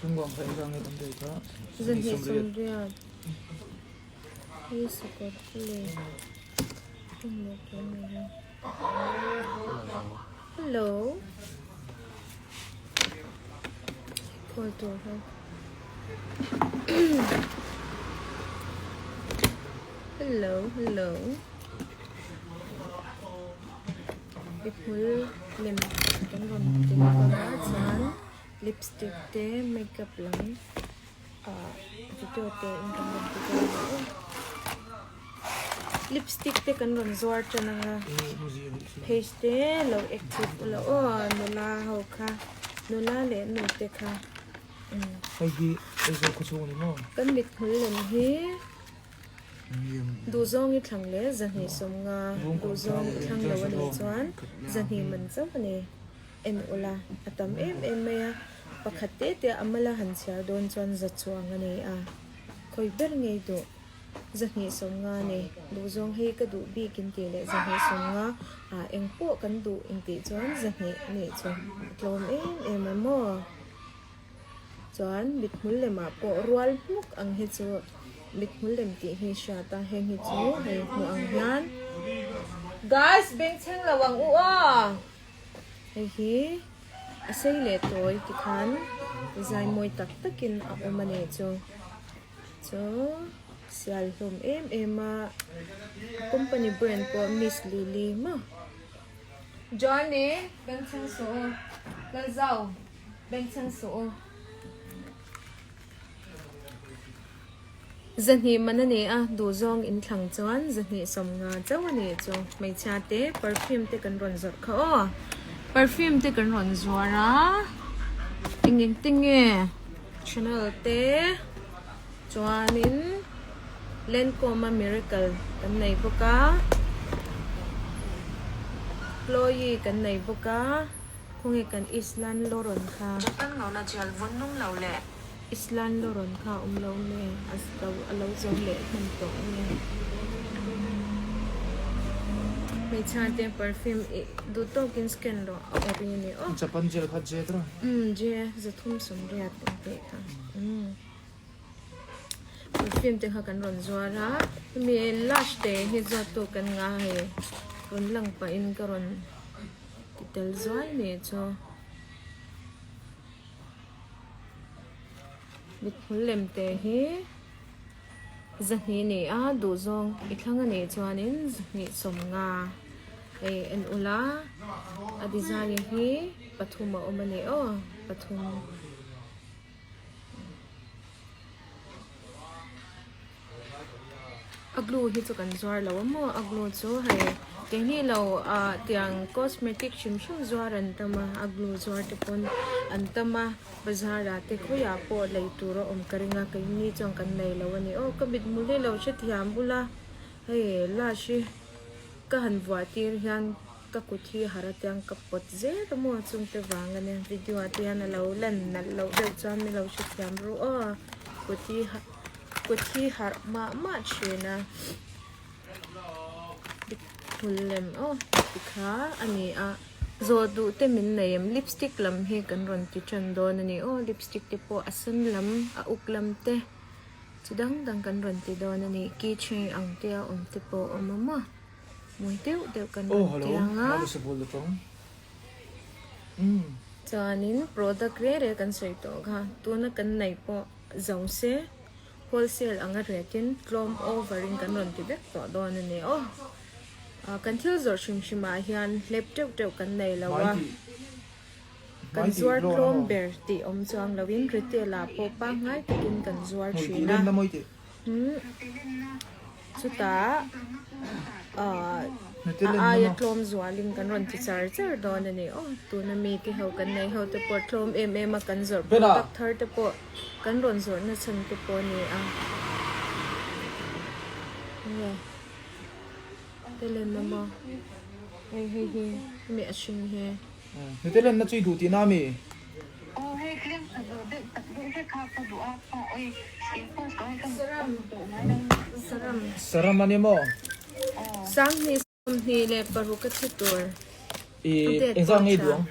Lungkuang kha engzah nge kan rei kha? Zahnih sawmriat. Hei sakawr le engmaw tur mai hi. Hello. Call tur ho. Hello, hello. Mihmul lem kan rawn ti bawk a chuan lipstick te makeup lam ah video te in kan rawn ti dawn a aw lipstick te kan rawn zuar tan ang a page te lo active ula aw nula ho kha nula leh nu te kha umm Hei hi Aizawl khawchhung a ni maw? Kan mithmul lem hi. Duhzawng i thlang leh zahnih sawmnga duhzawng i thlang lo a nih chuan zahnih man chauh a ni. En ula, a tam em em mai a, pakhat te te a mala han chhiar dawn chuan za chuang a ni a, khawi ber ngei duh zahnih sawmnga a ni. Duhzawng hei ka duh bik in tih leh zahnih sawmnga ah eng pawh kan duh in tih chuan zahnih a nih chu a tlawm em em a maw? Chuan mithmul lemah pawh rual hmuk ang hi chu mithmul lem tih hi hriat a heng hi chu hei hmuh ang hian guys bengchheng lo ang u aw hei hi a sei leh tawi tikhan zai mawi tak takin a awm a nih chu chu sial hlawm em em a company brand pawh miss lily maw Johnny bengchheng suh u Lalzau. Bengchheng suh u. Zahnih man a ni a, duhzawng in thlang chuan zahnih sawmnga chauh a nih chu. Hmeichhia te perfume te kan rawn zawrh kha aw. Perfume te kan rawn zuar a, eng eng te nge Chanel te chuanin Lancome a miracle kan nei bawk a, Chloe kan nei bawk a. Khawnge kan Islan Loron kha? Japan nona jail vun nung lo le. Islan Loron kha awm lo nge a zo a lo zo leh hman tawh nge. Hmeichhia te perfume i duh tawkin scan rawh a awri a ni aw. Japan jail kha J tawh. Umm J 380 ang tih kha umm. Perfume te kha kan rawn zuar a hemi lush te hi zawt tu kan nga hei rawn lang pahin ka rawn ti tel zuai nih chu mithmul lem te hi zahnih ni a duhzawng i thlang a nih chuanin zahnih sawmnga hei en ula a design hi pathum a awm a ni aw pathum. A glue hi chu kan zuar lo a maw a glue chu hei keini lo ah tiang cosmetic hrim hrim zuar an tam a a glue zuar te pawn an tam a bazar ah te khawiah pawh lei tur a awm ka ring a keini chuan kan nei lo a ni aw ka mithmul hi lo hrethiam bula hei lash hi ka han vuah tir hian. Ka kut hi har atiang ka pawt zel a maw chungte vang ania video ah te hian alo lan nalh loh deuh chuan min lo hrethiam ru aw kut hi kut hi harh mah mah thin a hmul lem aw tikha a ni a zawh duh te min nei em lipstick lam hi kan rawn ti tan dawn a ni aw lipstick te pawh a sen lam a uk lam te chi dang dang kan rawn ti dawn a ni keychain ang te a awm te pawh a awm a maw. Mawi deuh deuh kan rawn ti ang a. Chuanin product reng reng kan sawi tawh kha tuna kan neih pawh zo se wholesale anga retin tlawm over in kan rawn ti vek tawh dawn a ni aw. Kan thil zawrh hrim hrim ah hian hlep teuh teuh kan nei lo a. Kan zuar tlawm ber tih awm chuang lo in retail ah pawh pangngai takin kan zuar thin a. Chutah ahh a aia tlawm zualin kan rawn ti char char dawn a ni aw tuna mi te ho kan nei ho te pawh tlawm em em a kan zawrh product thar te pawh kan rawn zawrh na chhan te pawh a ni a nge telen a maw hei hei hi hemi a hring hi. Hnute lenna chu i duh tihna a mi? Aw hei film ka duh deuh tak deuh hlek kha ka duh a pa oi in post tawh hei ka duh ngai lo. Saram. Saram a ni maw? Sanghnih 26 a thi tur. I engzah nge i duh ang?